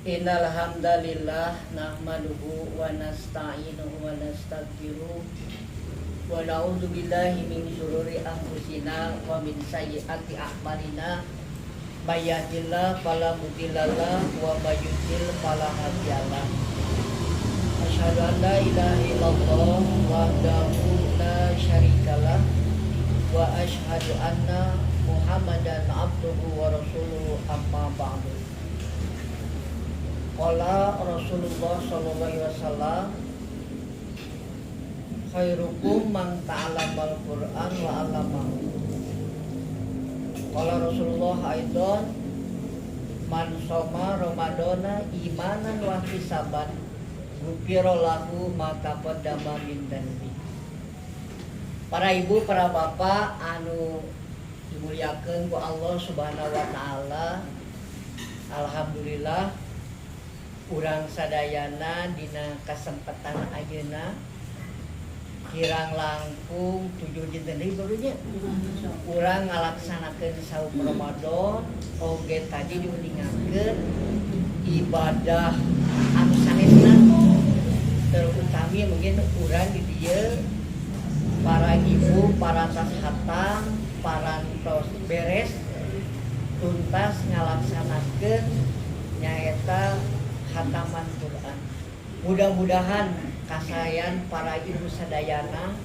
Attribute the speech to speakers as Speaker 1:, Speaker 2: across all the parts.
Speaker 1: Innal hamdalillah nahmaduhu wa nasta'inuhu wa nastaghfiruh wa na'udzu billahi min syururi anfusina wa min sayyiati a'malina. May yahdihillahu fala mudhillalah wa may yudlil fala hadiyalah. Asyhadu an la ilaha illallah wahdahu la syarikalah wa asyhadu anna Muhammadan abduhu wa rasuluhu, amma ba'du. Qala Rasulullah sallallahu alaihi wasallam, khairukum man ta'allamal Qur'an wa 'allamahu. Qala Rasulullah aidan, man shoma ramadana imanan wa ihtisaban ghufira lahu ma taqaddama min dzanbi. Para ibu, para bapak anu dimuliakeun ku Allah Subhanahu wa taala. Alhamdulillah, urang sadayana dina kesempatan ayeuna kirang langkung 7 dinten deui barunya urang ngalaksanakeun saum Ramadan. Oge tadi diuningakeun ibadah anu sanesna, terutami mungkin urang di dieu para ibu parantos hatam, parantos beres tuntas ngalaksanakeun nyaeta khataman Quran. Mudah-mudahan kasayan para ibu sadayana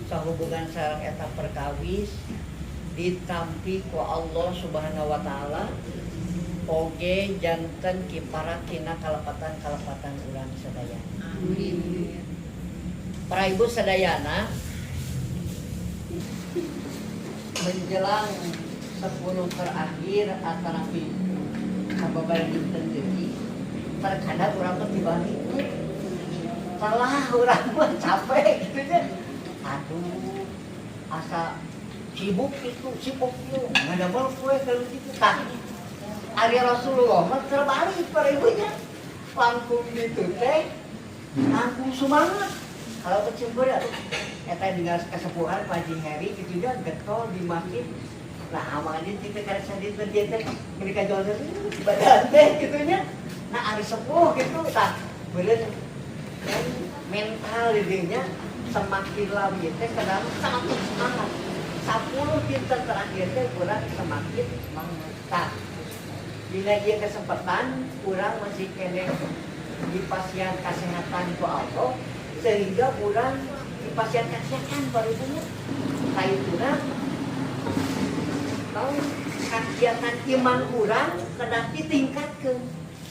Speaker 1: sahubungan sareng eta perkawis ditampi ku Allah Subhanahu wa taala, oge janten kiparat tina kalepatan-kalepatan urang sadayana.
Speaker 2: Amin.
Speaker 1: Para ibu sadayana, menjelang 10 terakhir atanapi sababaraha dinten deui, terkadang urang mah dibalik salah, urang mah capek gitu nya, aduh, asa sibuk itu, sibuk itu ngadamel kue kalau gitu. Tah, ari Rasulullah mah terbalik, para ibunya, langkung gitu teh langkung semangat. Kalau kecil ya eta dengan kesepuhan Pak Haji Heri gitu juga getol di masjid. Nah, amalnya kita karena sadis dia teh mereka jual badan teh gitu nya. Nah, ari sepuh gitu tah beureun mental dirinya semakin lama teh kadang semakin semangat. 10 dinten terakhir teh kurang semakin semangat. Tah, bila dia kesempatan kurang masih keneh dipasihan kesehatan ku Allah sehingga kurang dipasihan kesehatan baru ibunya kaituna tahu kegiatan iman urang kedah ditingkatkeun.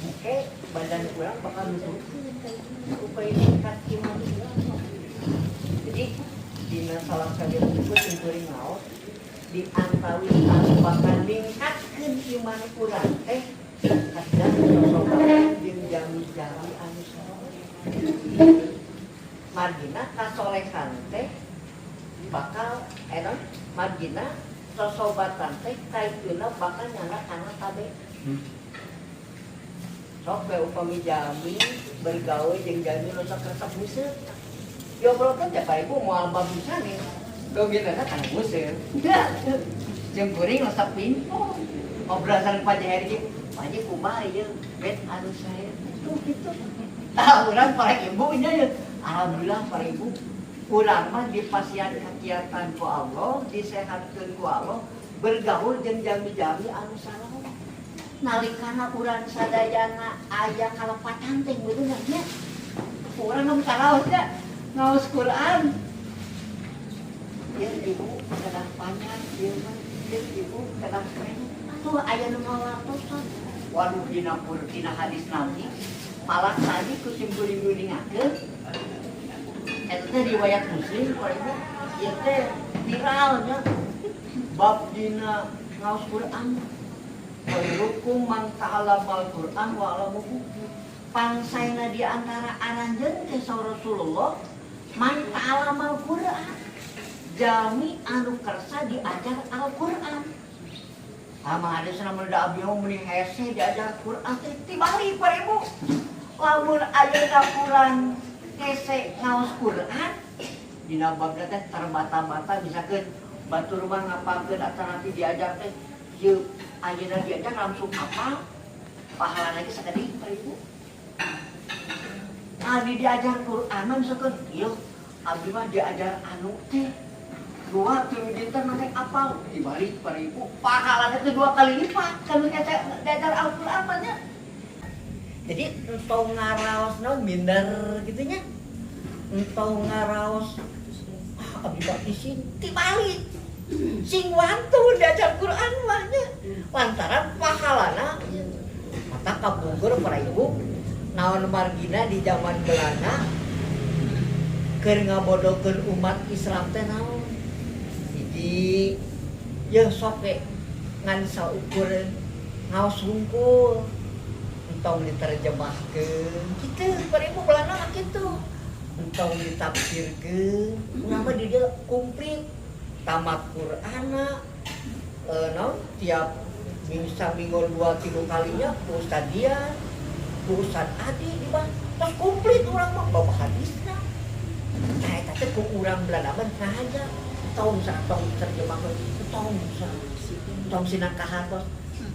Speaker 1: Oke, badan urang bakal nuturkeun supaya tingkat iman urang. Jadi dina salah satu buku simkuring ngaos, di antawis anu bakal ningkatkeun iman urang teh kedah sosokan jeung jalmi-jalmi anu soleh. Margina kasolehan teh bakal margina sosobatan teh kaituna bakal nyana kana tabe. Sok we upami jalmi bergaul jeung jalmi nu sok resep buseut, diobrolkeun teh, Pak, Ibu moal bagusan nih dominana kana buseut. Jeung kuring resep pingpong, ngobrol sareng Pak Haji Heri, "Pak Haji, kumaha ieu bet anu saya tuh?" Gitu. Tah, urang para ibu nya ya, alhamdulillah para ibu, urang mah dipasihan kegiatan ku Allah, disehatkeun ku Allah, bergaul jeung jalmi-jalmi anu saleh. Nalikana urang sadayana aya kalepatan teh beunang nya. Urang nu karaos nya ngaos Quran. Ya ibu kedah panjang ieu mah, ieu ibu kedah keren. Tuh aya nu ngawartosan. Waduh, dina dina hadis Nabi malah tadi ku sim kuring guningakeun eta teh riwayat Muslim, Pak, Ibu, ieu teh viralnya bab dina ngaos Quran. Khairukum man ta'allamal Quran wa 'allamahu. Pangsaena di antara aranjeun teh, saur Rasulullah, man ta'allamal Quran. Jalmi anu kersa diajar Al-Quran. Sama ada sana da abdi mah meuni hese diajar Quran teh tibalik, Pak, Ibu. Lamun ayeuna kurang hese ngaos Quran, dina babna teh terbata-bata, misalkan batur mah ngapalkeun atau nanti diajar teh ieu ayeuna diajar langsung hafal. Pahala lagi sakedik, Pak, Ibu. Adi diajar Quran mah misalkan, iya, abdi mah diajar anu teh dua tilu dinten nanti apal. Dibalik, Pak, Ibu, pahalanya itu dua kali lipat kalau diajar Al-Quran mah nya. Jadi entong ngaraos naon, minder gitu nya, entong ngaraos, "Ah, abdi mah isin." Tibalik, sing wantun diajar Quran mah nya, lantaran pahalana. Mata kapungkur, para ibu, naon margina di zaman Belanda keur ngabodokeun umat Islam teh naon? Hiji ya, sok ge ngan saukur ngaos hungkul, entong diterjemahkeun kitu, para ibu. Belanda mah kitu, entong ditafsirkeun. Urang mah di dieu komplit, tamat Qur'ana, naon, tiap minggu, saminggu dua tilu kalinya ku Ustad Dian, ku Ustad Adi di bawah. Terus komplit urang mah bawa hadisna. Nah, eta teh ku urang Belanda mah ngahaja tong sa tong terjemahkeun, tong sa tong sina kahartos.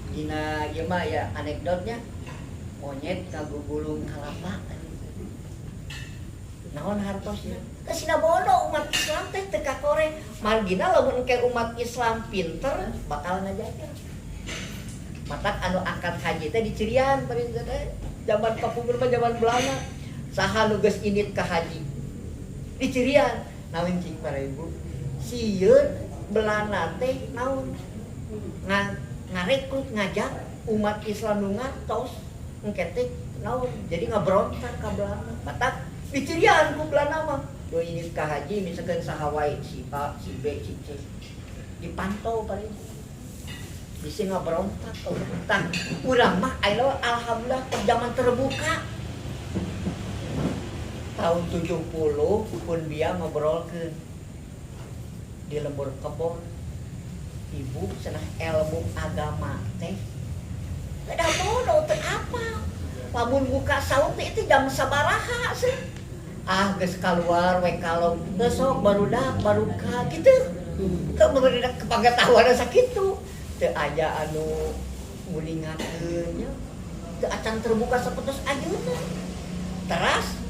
Speaker 1: Dina ieu mah ya anekdotnya, monyet kagugulung kalapa. Naon hartosna? Kasina bodoh umat Islam teh teu kakore. Margina lamun engke umat Islam pinter bakal ngajaga. Matak anu angkat haji teh dicirian teh zaman kapungkur mah, zaman Belanda. Saha nu geus indit ka haji dicirian. Naon cing, para ibu? Sieun Belanda teh naon, ngarekrut, ngajak umat Islam nu ngantos engke teh naon, jadi ngaberontak ka Belanda. Matak dicirian ku Belanda mah, nu indit ka haji misalkan saha wae, si A, si B, si C, dipantau, para ibu, bisa ngaberontak. Tah, urang mah ayeuna alhamdulillah zaman terbuka. Tahun 70 pun dia ngobrolkeun di lembur kebon, "Ibu," cenah, "ilmu agama teh ada bodoh teu apa lamun buka saum teh itu jam sabaraha sih? Ah, geus keluar we kalau geus sok barudak baruka gitu teu barudak kepangetahuan sakitu teu aya anu nguningakeun nya, teu acan terbuka sapertos ayeuna." Teras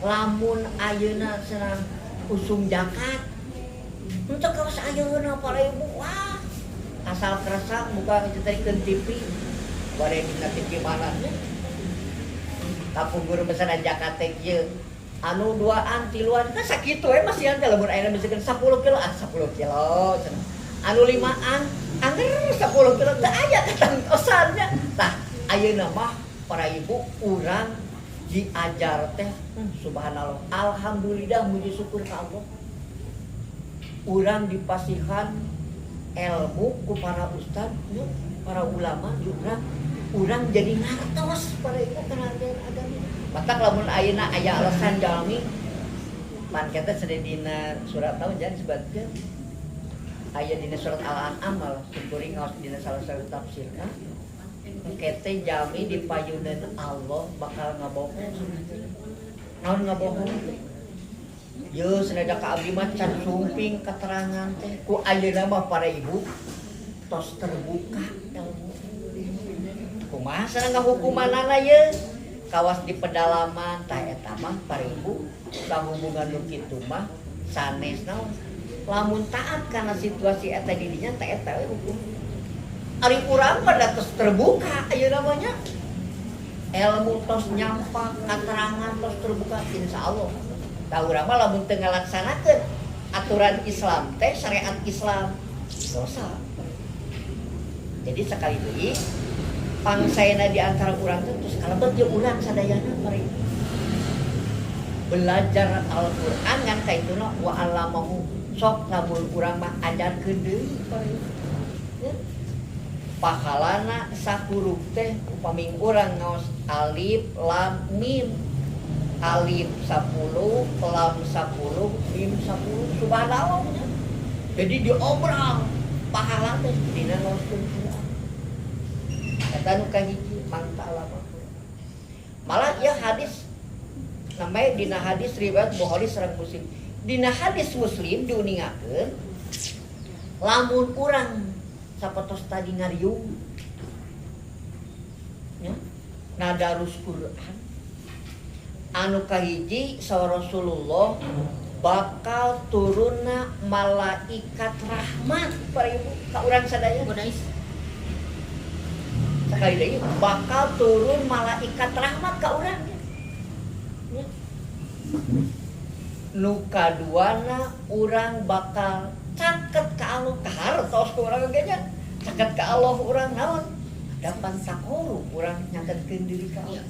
Speaker 1: lamun ayeuna cenah usum zakat untuk kawas ayeuna, para ibu, wah, asal kerasa buka diceritakeun TV, bade dina TV mana nya. Kapungkur misalnya zakat teh kieu, anu duaan tiluan kan sakitu we masihan teh. Lamun ayeuna misalkan 10 kilo, ah, 10 kilo cenah, anu limaan angger 10 kilo, teu aya katantosannya. Tah, ayeuna mah, para ibu, urang diajar teh, subhanallah, alhamdulillah, muji syukur ka Allah, urang dipasihan ilmu ku para ustad ya, para ulama di urang, urang jadi ngartos, para ibu, kana agama. Matak lamun ayeuna aya alasan jalmi pan kita sedih, dina surat tahun jangan disebutkeun, aya dina surat Al-An'am malah, kuring ngaos dina salah satu tafsirna, kete jalmi di payunan Allah bakal ngabohong. Naon ngabohong teh? Ye, senada ka abdi mah can sumping keterangan teh. Ku ayeuna mah, para ibu, tos terbuka ilmu. Kumaha sana ngahukumanana ye? Kawas di pedalaman. Tah, eta mah, para ibu, hubungan nu kitu mah sanes naon. Lamun taat karena situasi eta di dinya teh, eta we hukum. Ari urang pada tos terbuka ayeuna mah nya. Ilmu tos nyampak, keterangan tos terbuka, insya Allah. Tah, urang mah lamun teu ngalaksanakeun aturan Islam teh, syariat Islam, dosa. Jadi sekali deui, pangsaena di antara urang teh terus kalebet ye urang sadayana, para ibu. Belajar Al-Qur'an ngan kaituna wa allamahu, sok lamun urang mah ajarkeun deui, para ibu. Ya. Pahalana sahuruf teh upami urang ngaos alif lam mim, alif 10, lam 10, mim 10, subhanallah nya. Jadi diobral pahala teh dina ngaoskeun Quran. Eta nu kahiji, mangta'allama. Malah ya hadis namanya dina hadis riwayat Bukhari sareng Muslim. Dina hadis Muslim diuningakeun, lamun urang sapertos tadi ngariung Nadarus Quran anu kahiji saur Rasulullah bakal turunna malaikat rahmat para ibu ka urang sadaya. Sekali deui bakal turun malaikat rahmat ka urang ya. Nu kaduana urang bakal caket ka Allah, kahartos ku urang ge nya. Caket ka Allah urang naon? Dapan takoru urang nyaketkeun diri ka Allah.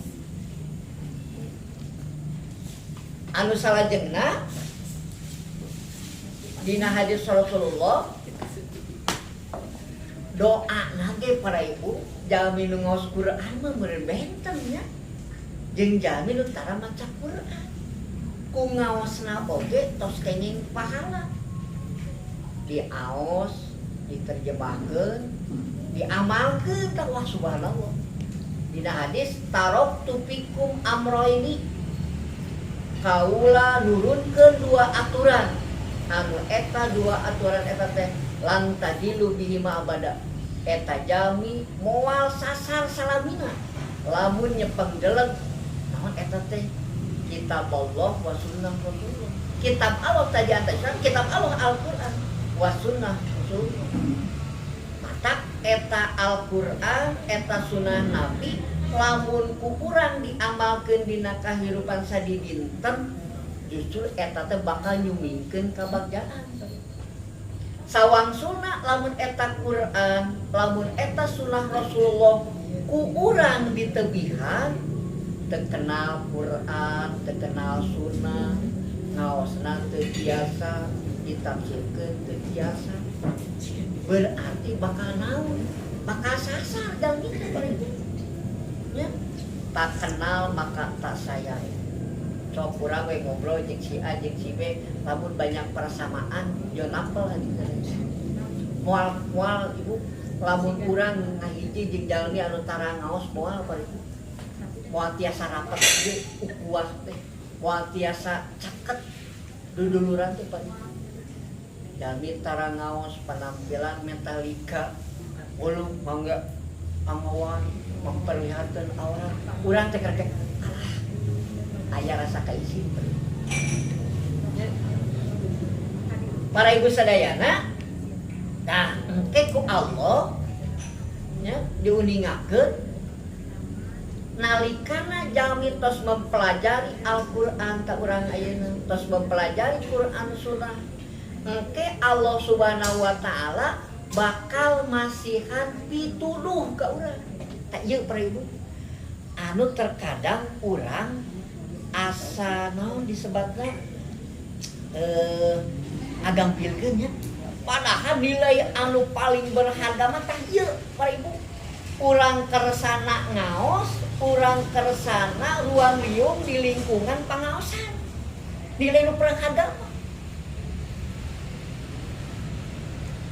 Speaker 1: Anu salajengna dina hadis Rasulullah doa nage para ibu jalmi nu ngaos Quran mah meureun benten nya jeung jalmi nu tara maca Quran ku ngaosna oge tos kenging pahala diaos diterjemahkeun diamalkeun tah wah subhanallah. Dina hadis taroktu fikum amroini kaula nurunkeun dua aturan anu eta dua aturan eta teh lan tadilu bihi ma abada eta jalmi moal sasar salamina lamun nyepeng deleg naon eta teh kitab Allah wa sunnah Rasulullah. Kitab Allah tadi anta Islam, kitab Allah Al-Qur'an wa sunnah Rasulullah. Matak eta Al-Qur'an eta sunnah Nabi lamun ku urang diamalkeun dina kahirupan sadidinten justru eta teh bakal nyumingkeun kabagjaan. Sawangsulna lamun eta Quran, lamun eta sunnah Rasulullah ku urang ditebihan teu kenal Quran, teu kenal sunnah, ngaosna teu biasa, ditafsirkeun teu biasa. Berarti bakal naon? Bakal sasar jalmi teh ibu. Ya, tak kenal maka tak sayang. Sok urang we ngobrol jeung si A jeung si B, lamun banyak persamaan yo nampel hati. Moal moal ibu lamun urang ngahiji jeung jalmi anu tara ngaos moal para ibu. Moal tiasa rapet ge ukuah teh, moal tiasa caket duduluran teh para ibu. Jalmi tara ngaos penampilan Metallica, ulung mangga angawan memperlihatkan aura urang teh kerek alah aya rasa kaisin. Para ibu sadayana, nah engke ku Allah nya diuningakeun nalikana jalmi tos mempelajari Al-Qur'an ta urang ayeuna tos mempelajari Qur'an sunnah engke Allah Subhanahu wa taala bakal masihan pituduh ka urang. Tak ieu para ibu anu terkadang urang asa naon disebatna ngagampilkeun nya padahal nilai anu paling berharga mah tah ieu para ibu. Urang kersana ngaos, urang kersana ruang riung di lingkungan pangaosan nilai nu berharga mah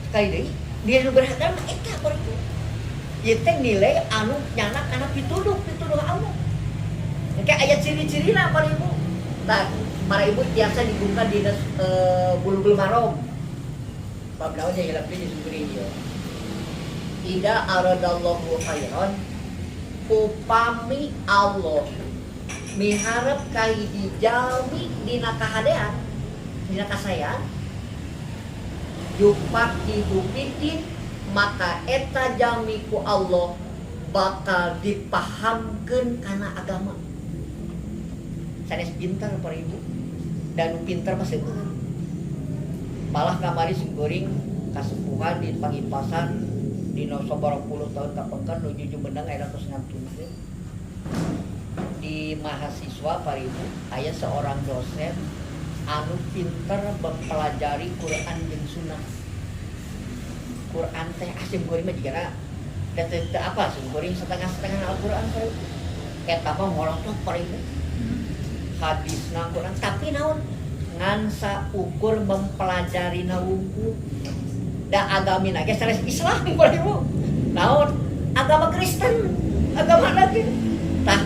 Speaker 1: sekali deui nilai nu berharga mah eta para ibu. Ieu teh nilai anu nyanak kana pituduh pituduh Allah. Engke aya ciri-cirina para ibu. Tah para ibu tiasa dibuka dina Bulughul Maram. Bab naon nya hilap deui disebut ieu. Ida aradallahu khairan upami Allah miharep ka hiji jalmi dina kahadean dina kasayan yufaqihu fiddin maka eta jalmi ku Allah bakal dipahamkeun kana agama. Sanes pinter para ibu dan nu pinter mah seueur. Malah kamari sing goreng kasepuhan di pangipasan dina sabaraha puluh tahun kapengker nuju jumeneng aya tos ngantunkeun. Di mahasiswa para ibu aya seorang dosen anu pinter mempelajari Quran jeung sunnah. Quran teh asim goreng mah jigana da teu apa asim goreng setengah-setengah Al-Quran para ibu. Eta mah ngolotot para ibu. Hadisna Quran tapi naon ngan saukur mempelajari wungkul. Da agamina ge sanes Islam para ibu. Naon agama Kristen, agama lagi. Tah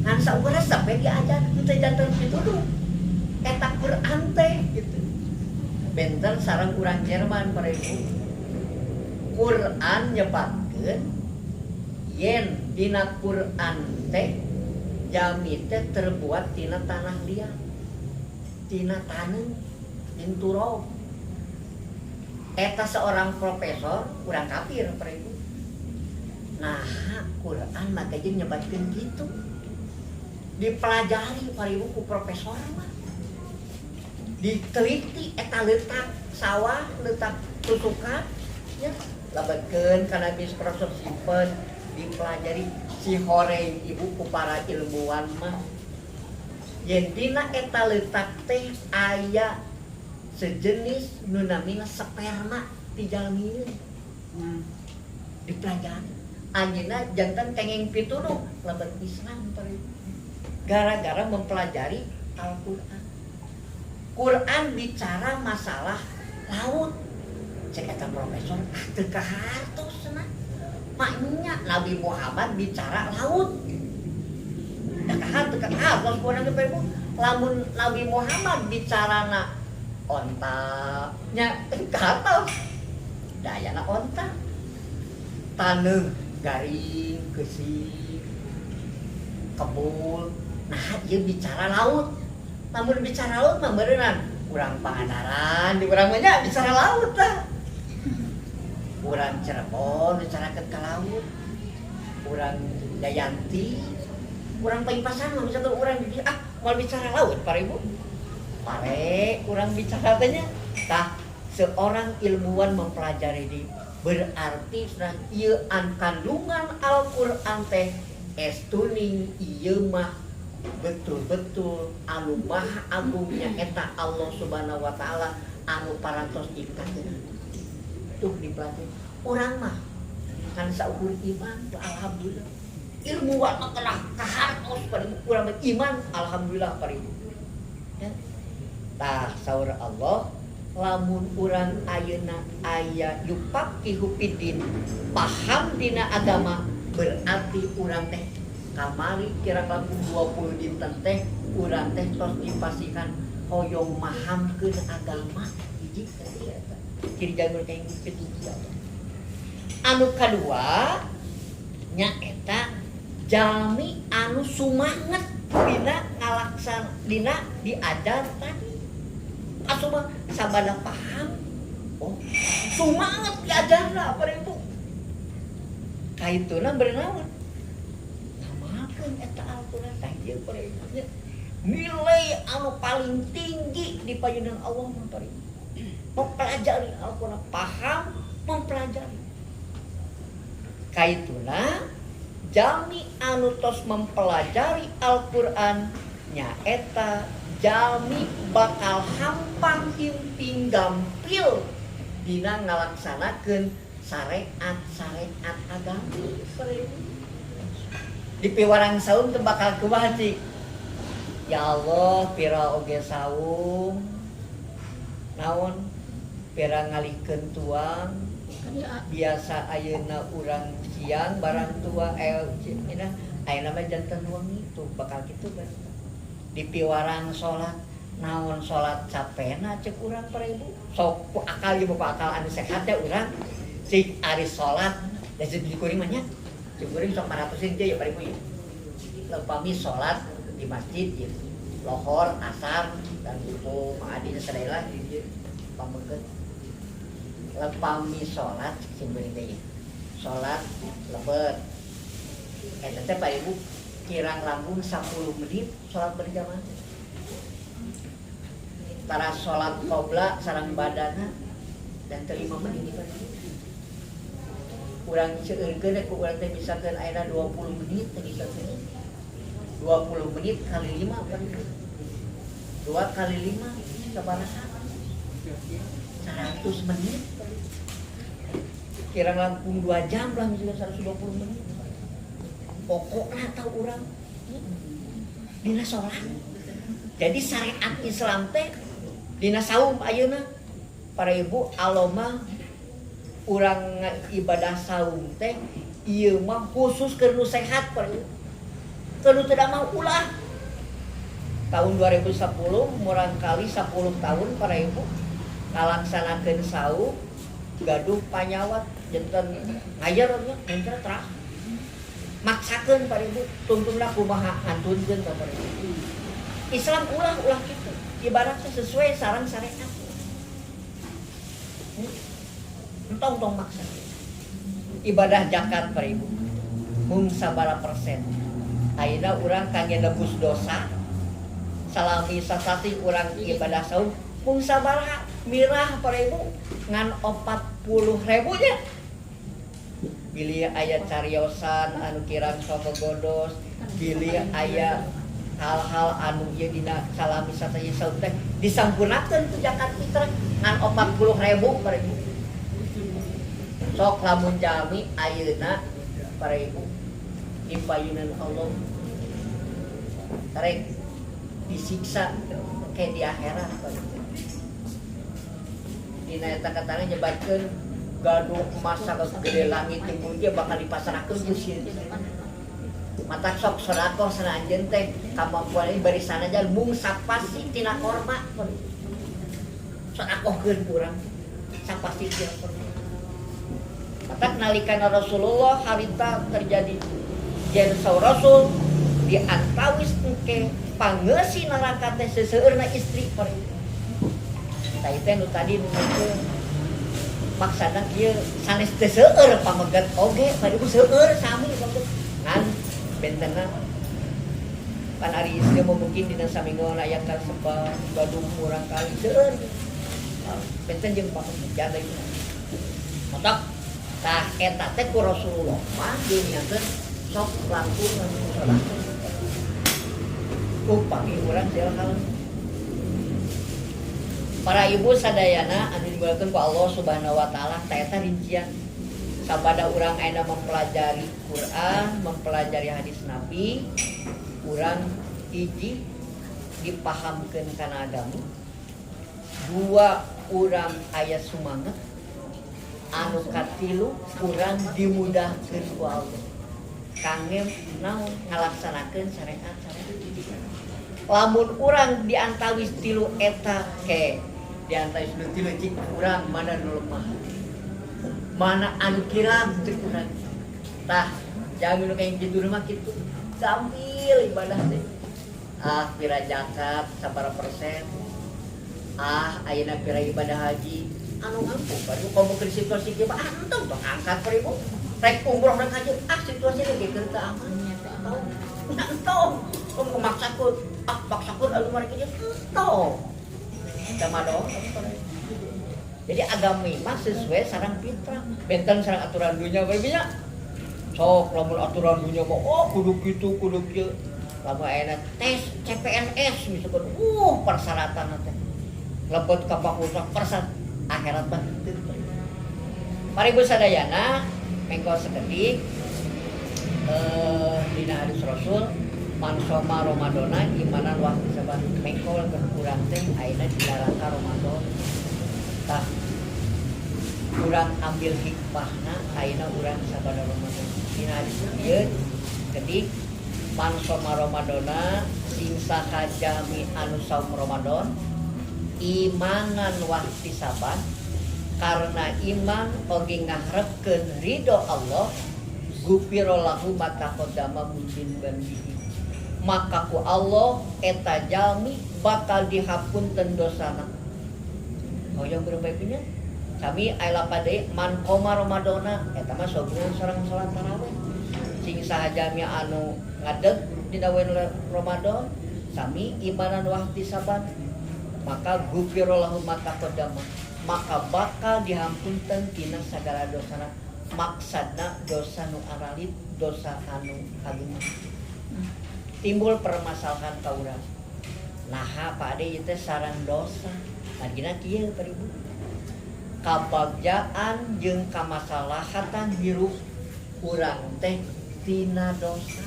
Speaker 1: ngan saukur sampai diajar teu janten pituduh. Eta Quran teh gitu. Benten sareng urang Jerman para ibu. Quran nyebatkeun yen Dina Quran teh jalmi teh terbuat tina tanah liat, tina taneuh, min turab. Eta seorang profesor urang kafir, Pak Ibu. Nah, Quran mah jeung nyebatkeun gitu. Dipelajari, Pak Ibu, ku profesor mah. Diteliti eta letak sawah, letak tusukan ya, lebetkeun kana profesor simpen, dipelajari si horeng, Ibu, ku para ilmuwan mah. Yen dina eta letak teh aya sejenis nu namina sperma ti jalmi. Dipelajari, anjeunna janten kenging pituduh lebet Islam, Pak Ibu, gara-gara mempelajari Al-Qur'an. Quran bicara masalah laut, cek eta profesor, ah, teu kahartos cenah. Maknya Nabi Muhammad bicara laut. Da teu kahartos ku urang ge, Ibu. Lamun Nabi Muhammad bicarana onta nya kahartos. Dayana onta. Taneuh garing, keusik, kebul. Nah, ieu bicara laut. Lamun bicara laut mah meureunan urang Pangandaran, di urang mah nya bicara laut tah. Urang Cirebon bicarakeun ka laut. Urang Jayanti, urang Paipasan mah misalkan urang di ah mau bicara laut, Pak Ibu. Pare urang bicara teh nya. Tah, seorang ilmuwan mempelajari di berarti sudah ieu an kandungan Al-Qur'an teh estuning ieu mah betul-betul anu maha agungnya eta Allah Subhanahu wa Taala anu parantos nyiptakeun. Tuh dipelajari. Urang mah kan saukur iman tuh, alhamdulillah. Ilmuwan mah kena kahartos pada urang mah iman, alhamdulillah, Pak Ibu. Ya. Tah, saur Allah, lamun urang ayeuna aya yufaqihu fiddin, paham dina agama, berarti urang teh kamari kira langkung 20 dinten teh urang teh tos dipasihan hoyong mahamkeun agama. Hiji tadi eta ciri jalur kenging pituduh. Anu kadua nya eta jalmi anu sumanget dina ngalaksan dina diajar tadi. Asuh mah sabada paham, oh, sumanget diajarna, Pak Ibu. Kaituna bernaon ngamalkeun eta Al-Qur'an. Tah, ieu, Pak Ibu nya, nilai anu paling tinggi di payunan Allah mah, Pak Ibu, mempelajari Al-Qur'an, paham, mempelajari. Kaituna jalmi anu tos mempelajari Al-Qur'an nyaeta jalmi bakal hampang himping gampil dina ngalaksanakeun syariat-syariat agama. Di piwarang saum teu bakal kumaha cik? Ya Allah, pira oge saum naon, pira ngalihkeun tuang biasa. Ayeuna urang siang barang tua, eh, ayeuna mah janten wengi tuh bakal kitu kan. Di piwarang salat naon, salat capena cek urang, para ibu. Sok ku akal ieu, bapak, akal anu sehat ya urang cik, ari salat da cek kuring mah nya, cek kuring sok maratusin ya, para ibu ya. Upami salat di masjid ya, lohor, asar dan subuh mah sadaya di dieu pameukeut. Upami salat sing beuring teh salat lebet eta teh, Pak Ibu, kirang langkung 10 menit salat berjamaah. Tara salat qobla sareng badana dan 5 menit, Pak Ibu. Urang seueurkeun ku urang teh misalkeun ayeuna 20 menit teh, misalkeun 20 menit kali 5, Pak Ibu. 2 kali 5 sabaraha? 100 menit. Kirang langkung 2 jam lah misalnya, 120 menit pokoknya tahu orang dina sholat. Jadi syariat Islam teh dina saum ayeuna, para ibu, aloma urang ibadah saum teh ieu mah khusus keur nu sehat, para ibu. Keur nu tidak mau ulah. Tahun 2010 murang kali 10 tahun, para ibu, ngalaksanakeun saum gaduh panyawat janten ngajar nya, janten terah. Maksakeun, Pak Ibu, tungtungna kumaha, ngantunkeun ka Pak Ibu. Islam ulah ulah kitu. Ibaratnya sesuai sareng syariat. Entong tong maksa. Ibadah zakat, Pak Ibu. Mung sabara persen. Ayeuna urang kangge nebus dosa salami sasati urang ibadah saum mung sabaraha mirah, Pak Ibu, ngan 40 ribu nya. Bilih aya cariosan anu kirang sok godos, bilih aya hal-hal anu ieu dina salami sasati saum teh disampurnakeun ku zakat fitrah ngan 40 ribu, Pak Ibu. Sok lamun jalmi ayeuna, para ibu, dipayunan Allah rek disiksa kayak di akhirat, Pak Ibu. Dina eta katana nyebatkeun gaduh emas gede langit timbul dia bakal dipasrahkeun jeung sieun. Mata sok sedekah sana anjeun teh kamampuan ini bari sanajan mung sapasi tina korma, sedekahkeun ku urang sapasi tina korma. Matak nalikana Rasulullah harita terjadi yen saur Rasul di antawis engke pangeusi neraka teh seseueurna istri per. Tah, itu nu tadi nu maksana kieu, sanes teh seueur pamegat oge, Pak Ibu, seueur sami pamegat ngan bentenna pan ari istri mau mungkin dina saminggu aya kasebab gaduh murang kali seueur benten jeung pamegat jaga itu. Matak tah eta teh ku Rasulullah mah dinyatakeun sok langkung anu sedekah upami urang hal. Para ibu sadayana anu dimuliakeun ku Allah Subhanahu wa taala, tah eta rincian sabada urang ayeuna mempelajari Quran, mempelajari hadis Nabi, urang hiji dipahamkeun kana agama, dua urang aya sumanget, anu katilu urang dimudahkeun ku Allah kangge naon ngalaksanakeun syariat-syariat. Lamun urang diantawis tilu eta ke diantawis nu tilu, cik urang mana nu lemah, mana anu kirang cek urang. Tah, jangan nu kayak gitu mah kitu sambil ibadah teh, ah pira zakat sabaraha persen, ah ayeuna pira ibadah haji anu mampu baru komo ke situasi kieu mah, ah entong tong angkat per ibu rek umroh rek haji, ah situasi lagi keur teu aman, entong entong tong memaksakeun, ah paksakeun anu mereka ieu entong sama dong. Jadi agama mah sesuai sareng fitrah, benten sareng aturan dunia berbeda. Sok lamun aturan dunia mah, oh kudu kitu kudu kieu. Lamun ayeuna tes CPNS misalkan, persyaratan teh lebet ka fakultas persat akhirat mah henteu. Para ibu sadayana, mengko sekedik dina hadis Rasul man shoma Ramadona imanan wahtisaban, mengko keur urang teh ayeuna dina rangka Ramadan. Tah, urang ambil hikmahna ayeuna urang sabada Ramadan. Dina hadis ieu kedik man shoma Ramadona, sing saha jalmi anu saum Ramadan imanan wahtisaban, karena iman oge ngaharepkeun ridho Allah, gufira lahu ma taqaddama min dzanbihi, maka ku Allah eta jalmi bakal dihapunten dosana. Hoyong berapa punya kami aya deui man qoma Ramadona, eta mah sogungan sareng salat tarawih, sing saha jalmi anu ngadeg dina Ramadan sami imanan wahtisaban, maka gufira lahu ma taqaddama, maka bakal dihampunten tina sagala dosana, maksadna dosa nu aralit, dosa anu agung. Timbul permasalahan ka urang, naha Pak Ade ieu teh sareng dosa? Margina kieu, Pak Ibu, kabagjaan jeung kamasalahatan hirup urang teh tina dosa.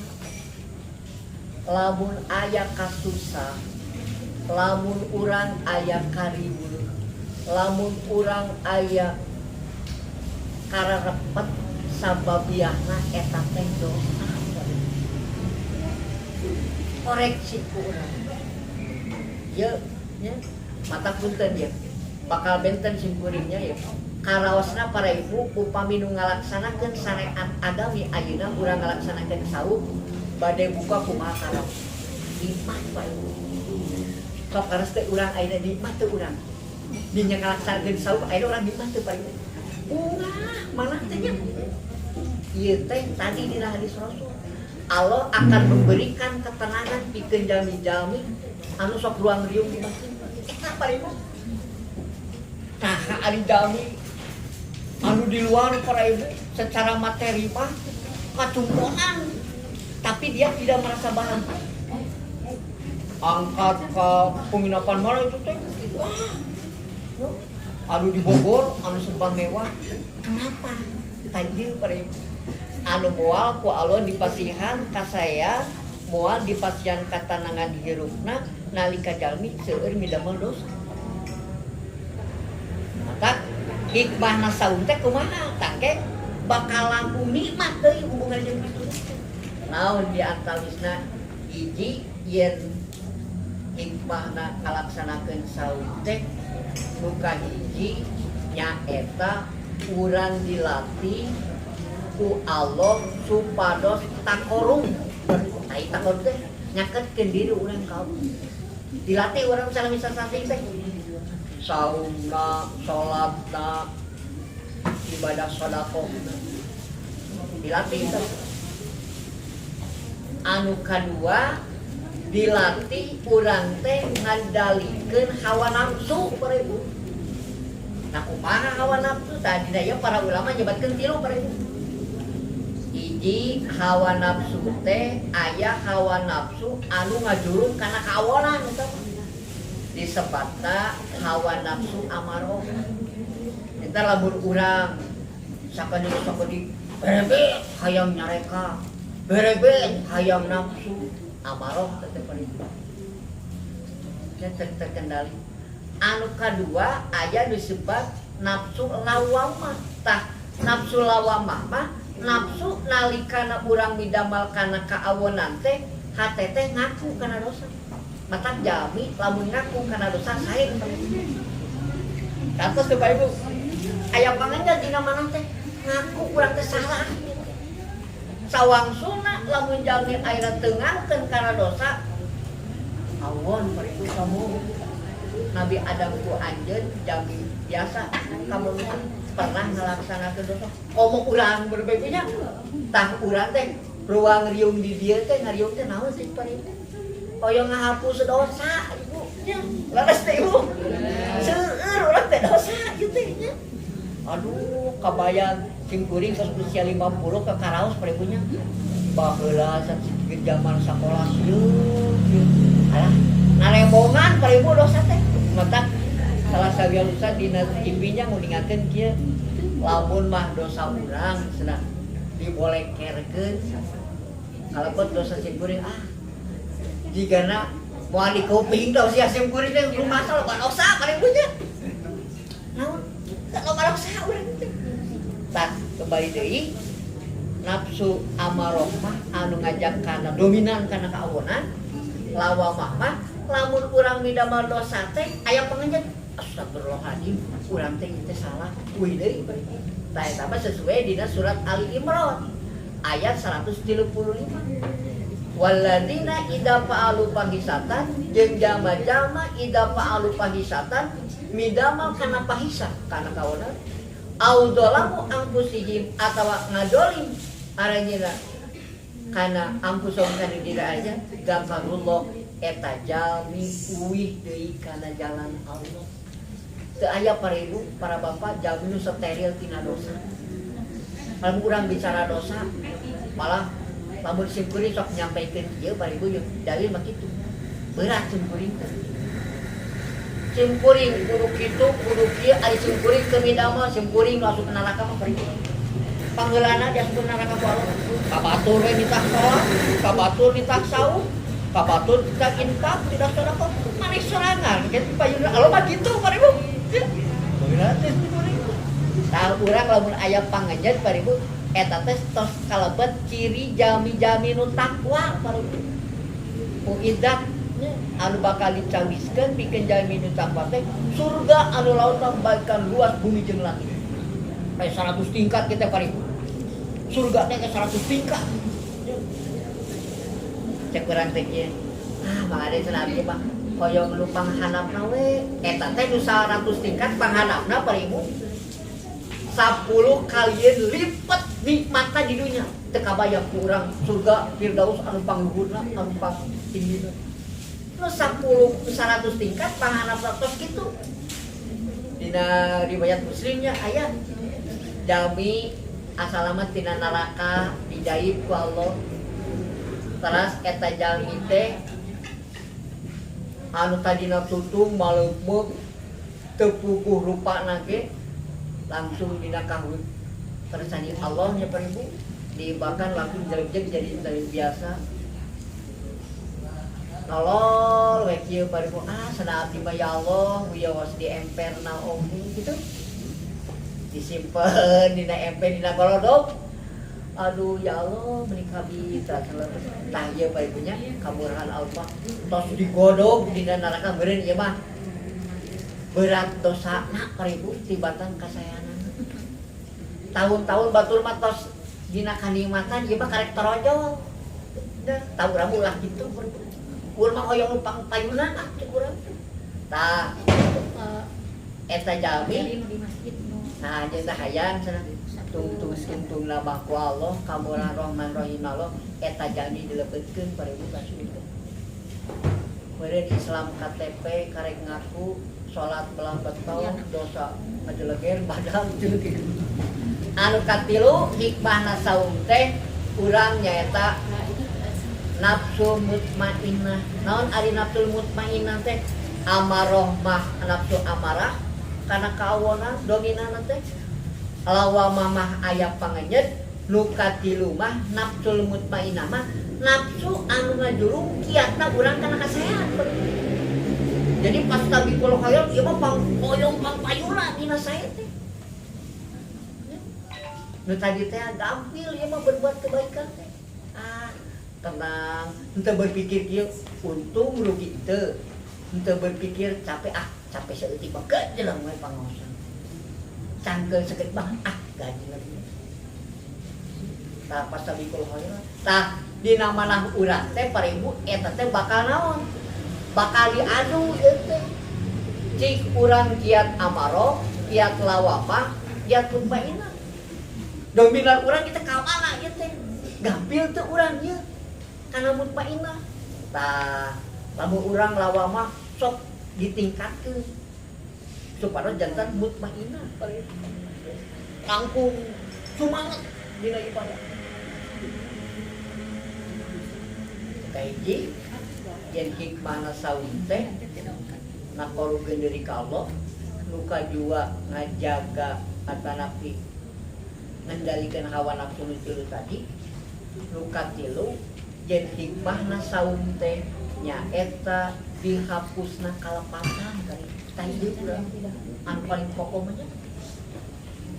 Speaker 1: Lamun aya kasusah, lamun urang aya kariweuh, lamun urang aya kararepet, sababiahna eta teh dosa. Koreksi ku urang ya, ya mata punten ya, bakal benten simkuringnya ya. Karaosna para ibu, upami nu ngalaksanakeun syariat agami ayeuna urang ngalaksanakeun saum bade buka, kumaha karaos? Nikmat, Pak Ibu. Sok karaos teh urang ayeuna, nikmat teh urang dinya ngalaksanakeun saum ayeuna, urang nikmat teh, Pak Ibu? Ungah malah teh nya. Ieu teh tadi dina hadis Rasul, Allah akan memberikan ketenangan pikeun jalmi-jalmi anu sok ruang riung di masjid. Eta, Pak Ibu. Tah, ari jalmi anu di luar, para ibu, secara materi mah kacumponan, tapi dia tidak merasa bahagia. Angkat ke penginapan mana itu teh, wah, anu di Bogor anu serba mewah. Kenapa tadi, para ibu? Anu moal ku Allah dipasihan ka saya, moal dipasihan katanangan hirupna nalika jalmi seueur midamel dosa. Maka hikmahna saum teh kumaha? Tangke bakal langkung nikmat deui hubungan jeung kitu. Naon di antawisna? Hiji, yen hikmahna kalaksanakeun saum teh nu kahiji nyaeta urang dilatih ku Allah supados taqarrub. Ai taqarrub teh nyaketkeun diri urang ka Allah. Dilatih urang salami sasasing teh saumna, salatna, ibadah sedekahna dilatih teh. Anu kadua, dilatih urang teh ngandalikeun hawa nafsu, para ibu. Nah, kumaha hawa nafsu tadi? Ya, para ulama nyebatkeun tilu, para ibu. Hiji, hawa nafsu teh aya hawa nafsu anu ngajurung kana kawonan, eta mah disebatna hawa nafsu amaroh. Eta lamun urang sakedik sakedik berebet hayang nyareka, berebet hayang nafsu, amaroh teh, para ibu. Ya, terkendali. Anu kadua, aya disebut nafsu lawamah. Tah, nafsu lawamah mah nafsu nalikana urang midamal kana kaawonan teh hate teh ngaku kana dosa. Matak jalmi lamun ngaku kana dosa sae. Kantos teh, Pak, Ibu? Aya pangannya dina mana teh ngaku urang teh salah. Sawangsuna lamun jalmi ayeuna teu ngakukeun kana dosa, awon, Pak, Ibu. Kamu Nabi Adam ku anjeun jalmi biasa, kamu pernah ngalaksanakeun dosa komo urang berbeda. Tah, urang teh ruang riung di dieu teh, ngariung teh naon sih, Pak, Ibu? Hoyong ngahapus dosa, Ibu nya. Leres teh, Ibu? Seueur urang teh dosa gitu nya. Aduh, kabayang sim kuring tos usia 50 ke karaos, Pak, Ibu nya. Baheula sakieu zaman sakola kieu kieu, alah, ngarembongan, Pak, Ibu, dosa teh. Matak salah sawios dina TV nya nguningakeun kieu, lamun mah dosa urang cenah dibolekerkeun kalebet dosa sim kuring, ah, jigana moal di kuping tau sia sim kuring teh rumasa loba dosa, Pak, Ibu nya. Naon loba dosa urang teh. Tah, kembali deui, nafsu amaroh mah anu ngajak kana dominan kana kaawonan. Lawamah mah lamun urang midamel dosa teh aya pengenjet, astagfirullahaladzim, urang teh ieu teh salah, uih deui. Tah, eta mah sesuai dina surat Ali Imran ayat 135, walladzina idza fa'alu fahisatan, jeung jalma-jalma idza fa'alu fahisatan, midamel kana fahisah, kana kawonan, au dzalamu anfusihim, atawa ngadolim aranjeunna kana anfusahum kana diri aja, dzakarullah, eta jalmi uih deui kana jalan Allah. Teu aya, para ibu, para bapak, jalmi nu steril tina dosa. Lamun urang bicara dosa, malah lamun sim kuring sok nyampaikeun kieu, para ibu, jeung dalil mah kitu. Berat sim kuring teh. Sim kuring kudu kitu, kudu kieu, ari sim kuring teu midamel, sim kuring asup neraka mah, para ibu. Panggeulana diasupkeun neraka ku Allah. Ka batur we nitah salat, ka batur nitah saum, ka batur nitah infak, tidak sedekah, maneh sorangan kitu payuna Allah mah kitu, para ibu. Ya. Berat teh sim kuring. Tah, urang lamun aya panganjet, para ibu, eta teh tos kalebet ciri jalmi-jalmi nu takwa, para ibu. Uidat nya, anu bakal dicawiskeun pikeun jalmi nu takwa teh surga anu lautan bagaikan luas bumi jeung langit. Kayak 100 tingkat kita paling surga teh kayak 100 tingkat. Cek urang teh kieu. Ah, Mang Ade cenah abdi mah hoyong nu panghandapna we. Eta teh nu 100 tingkat panghandapna Pak Ibu. 10 kali lipat nikmatna di dunia. Teu kabayang ku urang surga Firdaus anu pangluhurna, anu pangtinggina. Nu 10 100 tingkat panghandapna tos kitu. Dina riwayat Muslimnya aya jalmi asalna tina neraka dijaib ku Allah. Teras eta jalmi teh anu tadina tutung maleumeuh teu puguh rupana ge langsung dina kahut kersani Allah nya Pak Ibu, dibakan langsung jelek jadi dari biasa nolol we kieu Pak Ibu. Ah, cenah abdi mah, ya Allah, wios di emperna oge gitu, disimpen dina emper, dina golodog. Aduh ya Allah, meni kabita. Tah, ieu Pak Ibu nya kamurahan Allah. Tos digodog dina neraka, meureun ieu mah berat dosana Pak Ibu tibatan kasayangan. Tahun-tahun batur mah tos dina kanikmatan, ieu mah karek torojol. Da tahu urang ulah kitu. Urang mah hoyong numpang payuna, ah, cek urang. Tah, eta jalmi. Nah, jeung teh hayang cenah tungtung tungtung mah ku Allah kamurah Rahman Rahim Allah eta jalmi dilebetkeun Pak Ibu ka surga. Meureun Islam KTP karek ngaku salat belah betul, dosa ngajeleger badan gitu. Anu katilu, hikmahna saum teh urang nyaeta nafsu mutmainnah. Naon ari nafsu mutmainnah teh? Amaroh mah nafsu amarah kana kawonan dominan teh. Lawamah mah aya pangenyet. Nu katilu mah nafsul mutmainnah mah nafsu anu ngajurung kiatna urang kana kasehat. Jadi pas tabiqul khairat ieu mah pang hoyong pang payuna dina sae teh. Nu tadi teh gampil ieu mah berbuat kebaikan teh. Ah, tenang, henteu berpikir kieu untung rugi teu. Henteu berpikir capek, ah capek saeutik mah geus we pangaosan. Cangkeul saeutik mah, ah gaji lagi. Tah, pas tabiqul khairat. Tah, dina manah urang teh Pak Ibu, eta teh bakal naon? Bakal diadu ieu teh. Cik urang kiat amaroh, kiat lawamah, kiat mutmainah. Dominan urang kita ka mana ieu teh? Gampil teu urang ieu kana mutmainah. Tah, lamun urang lawamah sok ditingkatkeun supaya jantan mutmainah, langkung semangat dina ibadah. Kahiji yen hikmahna saum teh nakorukeun diri ka Allah, nu kadua ngajaga atanapi ngendalikan hawa nafsu nu tilu tadi, nu katilu yen hikmahna saum teh nyaeta dihapusna kalepatan kali. Tah, ieu urang anu paling pokok mah nya.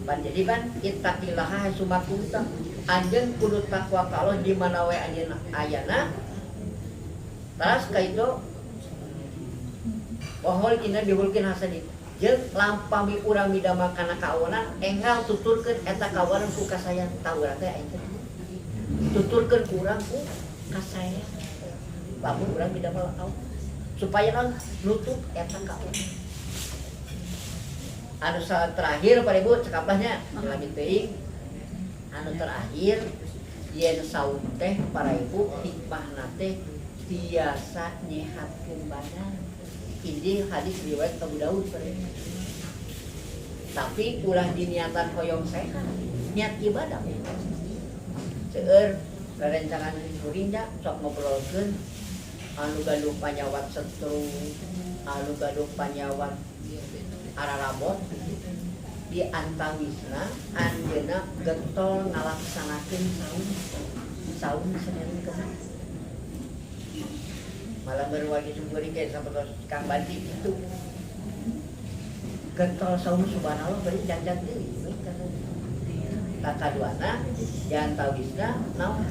Speaker 1: Pan jadi kan ittaqillaha haitsuma kunta. Anjeun kudu takwa ka Allah di mana we anjeun ayana. Terus ka itu wa khuluqin bihulqin hasanin. Jeung lampami urang midamel kana kaawonan enggal tuturkeun eta kawanan ku kasayan. Tah, urang teh aing teh tuturkeun ku urang ku kasayan. Lamun urang midamel awan supaya naon nutup eta kaonan. Anu saat terakhir Pak Ibu, cekapahnya lami teuing. Anu terakhir, yen saum teh para ibu hikmahna teh tiasa nyehatkeun badan. Ini hadis riwayat Abu Daud, Pak Ibu. Tapi ulah diniatan hoyong sehat, niat ibadah. Seueur rerencangan kuring nya sok ngobrolkeun anu gaduh panyawat stroke, anu gaduh panyawat ararabot, di antawisna anjeunna getol ngalaksanakeun saum, saum Senin Kemis. Malah berwagi syukuri kayak sampai Kang Banti itu getol saum, subhanallah, bari jangjang deui we. Tah, kaduana di antawisna naon?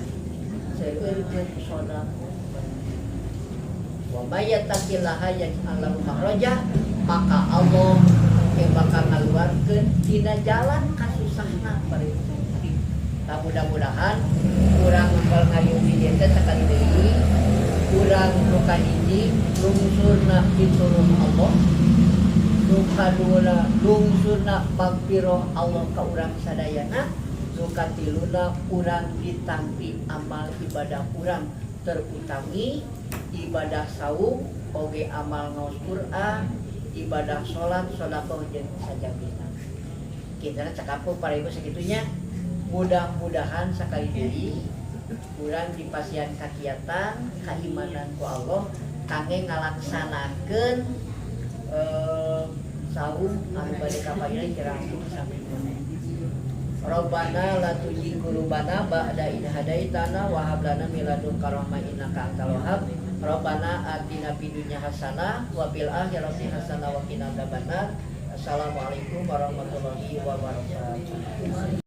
Speaker 1: Seueurkeun sedekah. Wa may yattaqillaha yaj'al lahu makhraja, maka Allah yang bakal ngaluarkeun dina jalan kasus. susahna para ibu. Nah, mudah-mudahan urang ngempel ngariung di dieu teh sakali deui urang nu kahiji lungsurna pitulung Allah, nu kadua lungsurna magfirah Allah ka urang sadayana, nu katiluna urang ditampi amal ibadah urang, terutami ibadah saum oge amal ngaos Quran, ibadah salat, sedekah jeung sajabina. Kita cekap para ibu segitunya. Mudah-mudahan sakali deui urang dipasihan kakiatan keimanan ku Allah kangge ngalaksanakeun saum anu bade kapayun kirang sami. Rabbana la tuzigh qulubana ba'da idh hadaitana wa hab lana min ladunka rahmah innaka antal wahhab. Rabbana atina fid dunya hasanah wa fil akhirati hasanah wa qina adzabannar. Assalamualaikum warahmatullahi wabarakatuh.